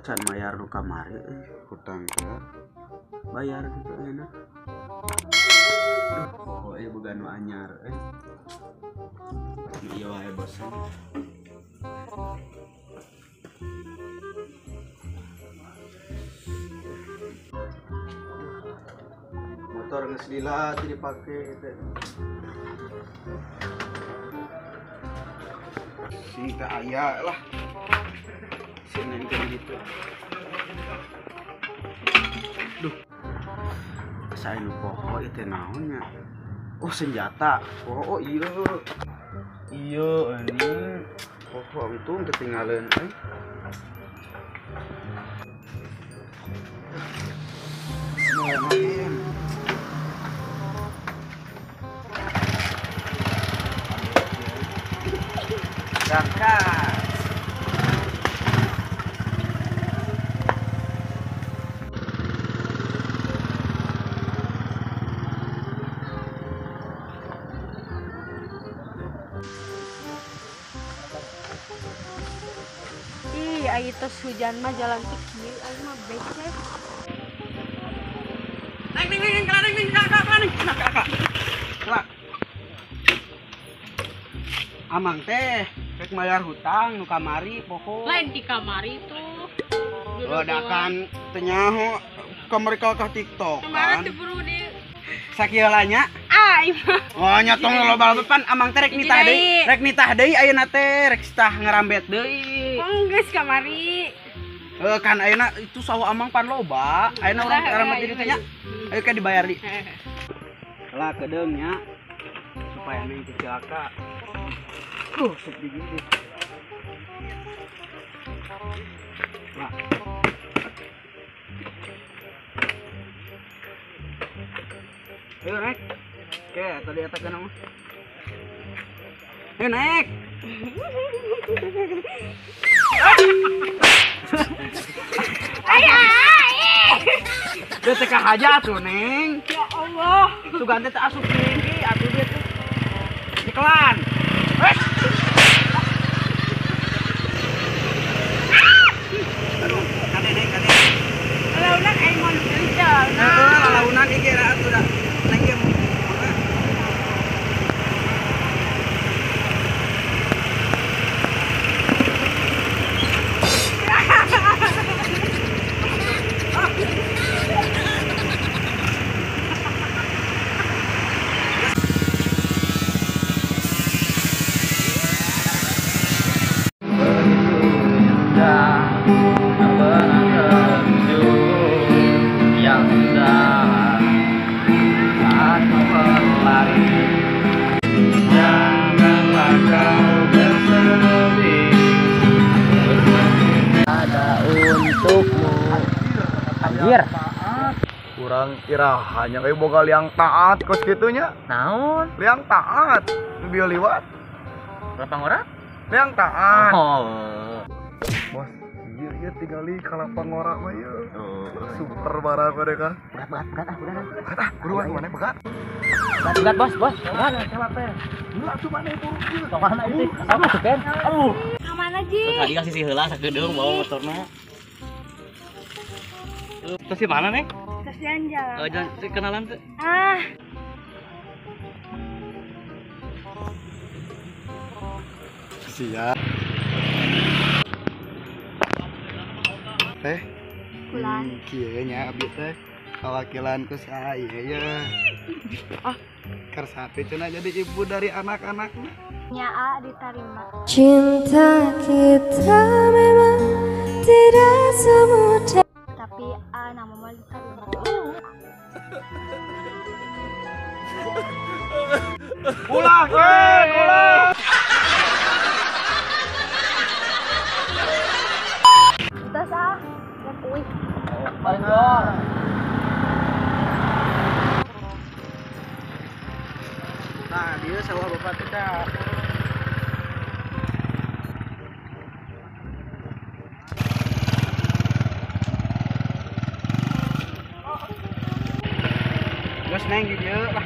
Can mayar nu kamari hutang teh. Bayar gitu enak. Duh, pokoke boga nu anyar euy. Nu ieu wae bosan. Motor geus lila teu dipake teh. Sing teu aya lah. Si neng teh gitu. Duh. Saya nu poho ieu teh naon nya? Oh, senjata. Oh, iya. Iya anjing. Poho untung ketinggalan euy. Bismillahirrahmanirrahim. Berangkat. Ih, ayo tos hujan mah jalan teh kieu, aing mah becek. Neng neng neng neng neng neng neng. Kelak. Amang teh rek mayar hutang nu kamari pokok. Lain di kamari tuh. Oh, da kan teu nyaho kamari ka TikTok kan. Kemarin teu buru di. Sakieu lah nya. Ah, imah. Oh, nya tong loba pan amang teh rek nitah deui. Rek nitah deui ayeuna teh rek sitah ngerambet deui. Geus kamari. Heuh kan ayeuna itu sawah amang pan loba. Ayeuna urang ngerambet deui teh nya. Ayo ke dibayar di. Lah kedeung nya supaya neng teu cilaka. Sup digigit. Lah. Ayo naik. Oke, tadi atas kan mah. Ayo naik. Ayo. Dia teh aja tuh, Neng. Ya Allah. Sugan teh asup tinggi atuh dia tuh. Dikelan. Aduh, kade Neng, kade. Lalaunan aing mun kerja. Heeh, lalaunan ieu atuh da. Neng ge kurang irahanya kayak boga liang taat kos gitunya. Naon? Liang taat bieu liwat. Lapang ora? Liang taat. Oh. Bos, ieu ieu tingali ka lapang ora mah ieu. Oh. Super barang mereka. Berat berat ah, berat. Berat ah, buruan mana berat? Berat bos, bos. Mana salah teh? Heula atuh mana buru ieu. Ka mana ieu? Sama tuh kan. Aduh. Ka mana ji? Tadi kasih si heula sakedeung bawa motorna. Terus di mana, Neng? Terus jalan-jalan. Oh, jalan kenalan tuh. Ah. Siap. Teh. Kulan. Kieu nya abdi teh kawakilan ku saya ya. Ah, kersate cenah jadi ibu dari anak-anakna. Nya a diterima. Cinta kita memang tidak semudah. Tapi a nama mau diterima. Ulah, ulah. Udah sah, kuih. Paling gor. Nah, dia sawah bapak kita. Geus neng di dieu lah.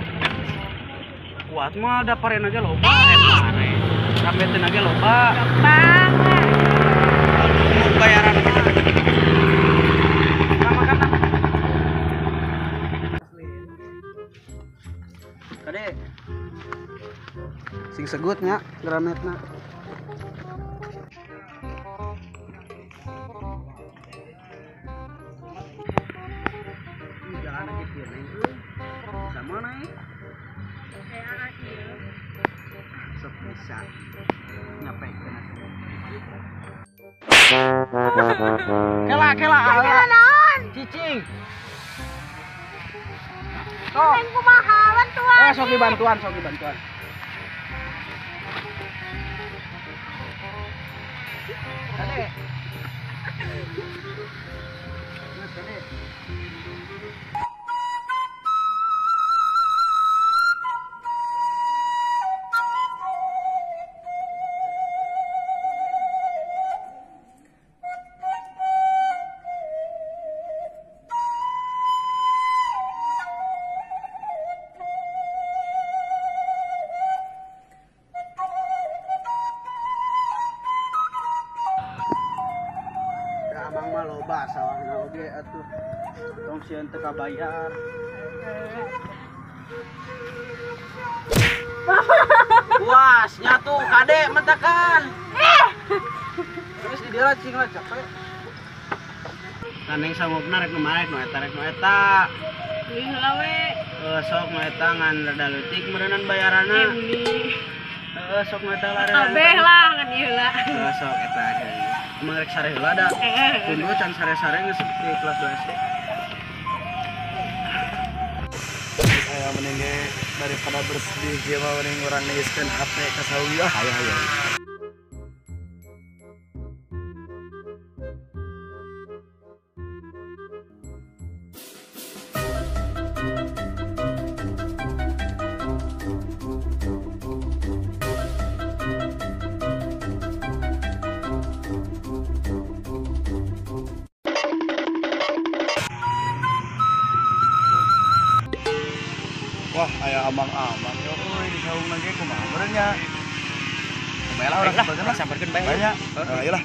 Kuat mah da paren aja loba, pare. Rambeteun aja loba. Gampang. Bayaran. Kade. Sing segut nya grametna. Jalan lagi kieu neng euy. Bisa mana naik? Sok bisa. Nyapekeun atuh. Kela kela kela naon? Cicing. Neng kumaha bantuan. Eh sok dibantuan, sok dibantuan. Kade. Geus kade. Amang mah loba sawahna oge atuh tong sieun teu kabayar. Puas nya tuh kade mentakan. Terus di dieu cing lah capek. Kaneng sawobna rek nu marek nu eta rek nu eta. Beli heula we. Sok nu eta ngan rada leutik meureunnan bayaranna. Heeh sok nu eta lah. Kabeh lah ngan ieu heula. Heeh sok eta. Emang rek sare heula da. Tunggu can sare-sare geus di kelas 2 SD. Aya mending ge daripada bersedih kieu mah mending urang ngeuskeun HP ka saung ah. Ayo ayo. Wah, aya amang-amang yo euy di saung ge kumaha meureun nya. Bae lah urang lah samperkeun bae. Banyak. Ayo lah.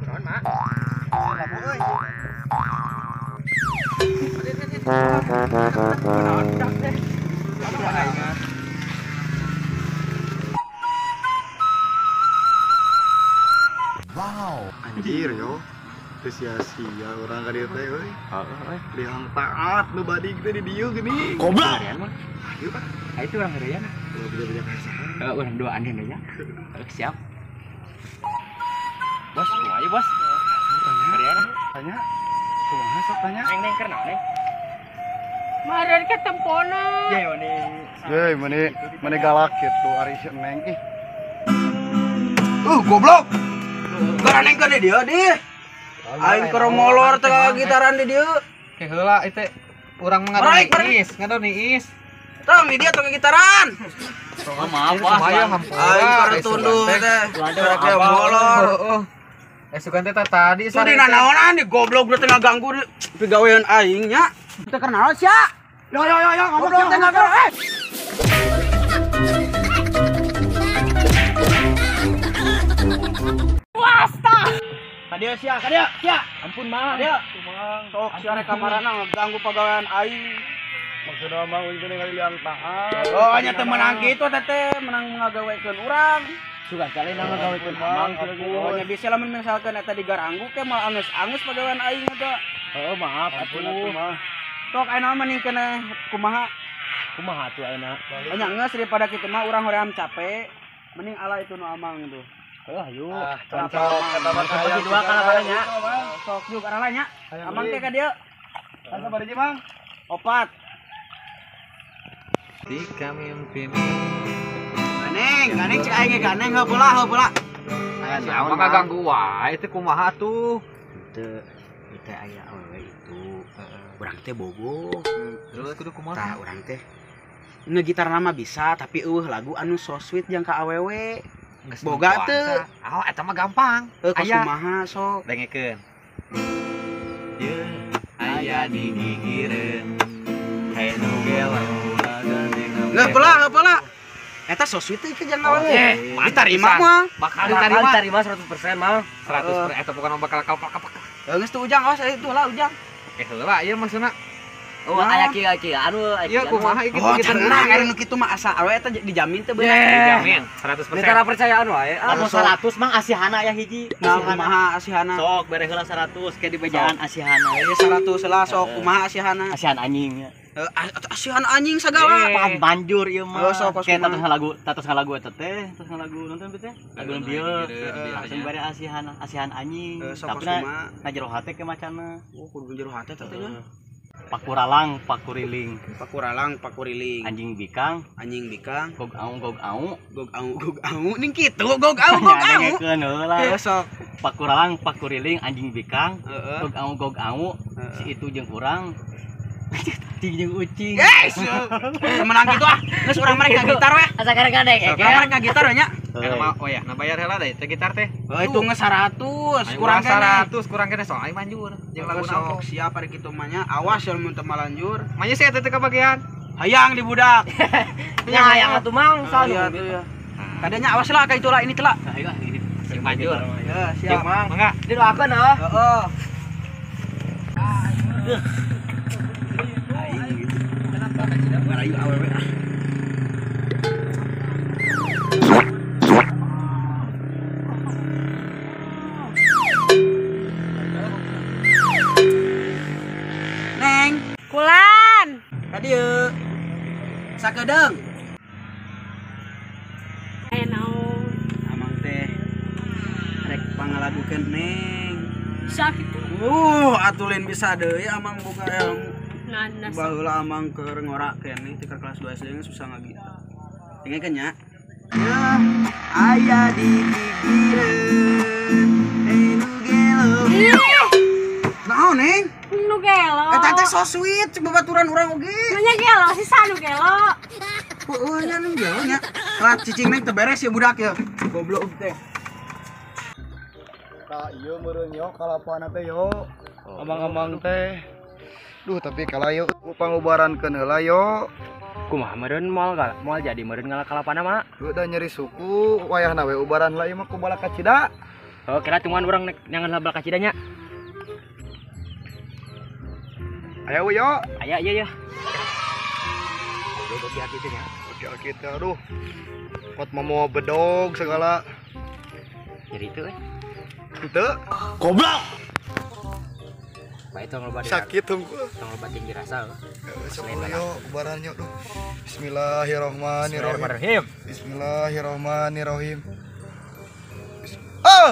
Kunaon, Mak? Labu euy. Kunaon budak teh? Aing mah. Wow, anjir yo. Teu sia-sia urang ka dieu teh euy. Heeh euy. Lihang taat nu badig teh di dieu geuning. Goblok. Ayo ah. Ayo tuh urang heureuyana. Ulah beja-beja ka saha. Heeh, urang duaan deui nya. Siap. Bos, kumaha ieu, Bos? Tanya. Heureuyana. Tanya. Kumaha sok tanya? Neng neng keur naon, Neng? Maren ketempona. Ye meni. Ye meni meni galak kitu ari si Neng ih. Goblok. Gara neng ka di dieu di. Aing keur molor teh gitaran di dieu. Ke heula ieu teh urang mah ngadon niis. Tong di dieu tong gitaran. Oh, maaf, Bos. Aing keur tunduh teh. Gara molor. Heeh. Sugan teh tadi sare. Dina naonan di goblok teh ngaganggu pigawean aing nya. Teu keur naon sia? Yo yo yo yo goblok teh ngaganggu. Eh. Wasta. Kadieu sia, kadieu sia. Ampun, Mang. Kadieu. Sok sia rek kamarana ngaganggu pagawean aing. Maksudna mah euy teh ningali liang taat. Oh, nya teh menang kitu teh teh menang ngagawekeun urang. Sugan kali nang ngagawekeun amang Oh, nya bisa lamun misalkeun eta digaranggu ke moal angeus-angeus pagawean aing eta. Heeh, maaf Ampun atuh. atuh mah. Sok ayeuna mah mending keneh kumaha? Kumaha atuh ayeuna? Nya geus daripada kitu mah urang hoream capek. Mending ala itu nu amang tuh. Heuh, ayo. Ah, cocok kata mah Bagi dua kana nya. Sok yuk arah nya. Amang teh ka dieu. Kan sabaraha hiji, Mang? 4. Tika mimpi. Ganeng, ganeng cek aing ge ganeng heuh bola, heuh bola. Aya naon ngaganggu wae teh kumaha tuh? Teu, teh aya awewe itu. Urang teh bogo. Terus kudu kumaha? Tah urang teh ngegitar nama bisa tapi eueuh lagu anu so sweet jang ka awewe. Boga teu. Oh, eta mah gampang. Heuh kos kumaha sok. Dengekeun. Ye, aya di gigireun. Hey nu gelo Nggak pola, nggak pola. Eta so sweet teh jang awewe. Ditarima mah. Bakal ditarima. Ditarima 100% mah. 100% eta bukan bakal kalpak-kalpak. Geus tuh Ujang, awas itu lah Ujang. Eh heula ieu maksudna. Oh, aya kieu kieu anu Ieu kumaha ieu Oh, tenang ari nu kitu mah asa awe eta dijamin teh beunang. Dijamin 100%. Mitra percayaan wae. Lamun 100 mang asihana aya hiji. Nah, kumaha asihana? Sok bere heula 100 ke di bejaan asihana. Ieu 100 lah sok kumaha asihana? Asihan anjing. Asihan anjing sagala. Paham banjur ieu mah. Kayak tatos ngalagu eta teh, tatos ngalagu nonton teh. Lagu bieu langsung bare asihan, asihan anjing. Tapi na jero hate ke macana. Oh, kudu jero hate teh nya. Pakuralang, pakuriling. Pakuralang, pakuriling. Anjing bikang, anjing bikang. Gog au, gog au. Gog au, gog au. Ning kitu, gog au, gog au. Dengekeun heula. Sok. Pakuralang, pakuriling, anjing bikang. Gog au, gog au. Si itu jeung urang. Cing jeung ucing. Yes. Menang kitu ah. Geus urang mereka gitar we. Asa kadang-kadang Urang mereka gitar we nya. Oh ya, nah bayar heula deui teh gitar teh. Oh, itu geus 100 kurang keneh. 100 kurang keneh soal aing manjur. Jeung lagu sok siap ari kitu mah nya. Awas ya mun teu malanjur. Manya sih eta teh kabagian. Hayang di budak. Nya hayang atuh mang salu. Kadanya awas lah ka itulah ini telah. Ayo ah sing manjur. Ya, siap. Mangga. Didoakeun heuh. Heeh. Ngarayu awewe ah. Neng, kulan. Ka dieu. Sakedeung. Aya naon? Amang teh rek pangalagukeun Neng. Bisa kitu. Atuh lain bisa deui amang boga ilmu. Baheula amang keur ngora keneh ti kelas 2 SD geus susah ngagitar. Dengekeun nya. Ya, aya di gigireun anu gelo. Naon, Neng? Nu gelo. Eta teh so sweet babaturan urang oge. Nya gelo sisa nu gelo. Heueuh nya nu gelo nya. Lah cicing Neng teu beres ya budak ya. Goblok teh. Tah ieu meureun yo kalapana teh yo. Amang-amang teh. Duh tapi kalau yuk pangubarankeun heula yo. Kumaha meureun moal moal jadi meureun ngala kalapana mah. Udah nyeri suku wayahna we ubaran heula ieu mah ku balak kacida. Oh, kira tungguan urang nyangan heula balak kacida nya. Aya we yo. Aya ieu ya. Oke teh nya. Oke teh aduh. Kot momo bedog segala. Nyeri teu euy. Henteu. Goblok. Baik tong loba sakit tunggu. Tong loba tinggi rasa. Sok yo ubaran yo duh. Bismillahirrahmanirrahim. Bismillahirrahmanirrahim. Oh!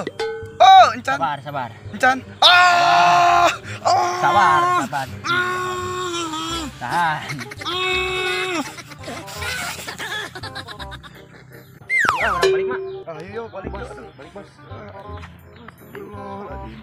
Oh, encan. Sabar, sabar. Encan. Ah! Oh! Sabar, sabar. Tahan. Ah, orang balik, Mak. Ayo yo balik, Bos. Balik, Bos. Astagfirullahaladzim.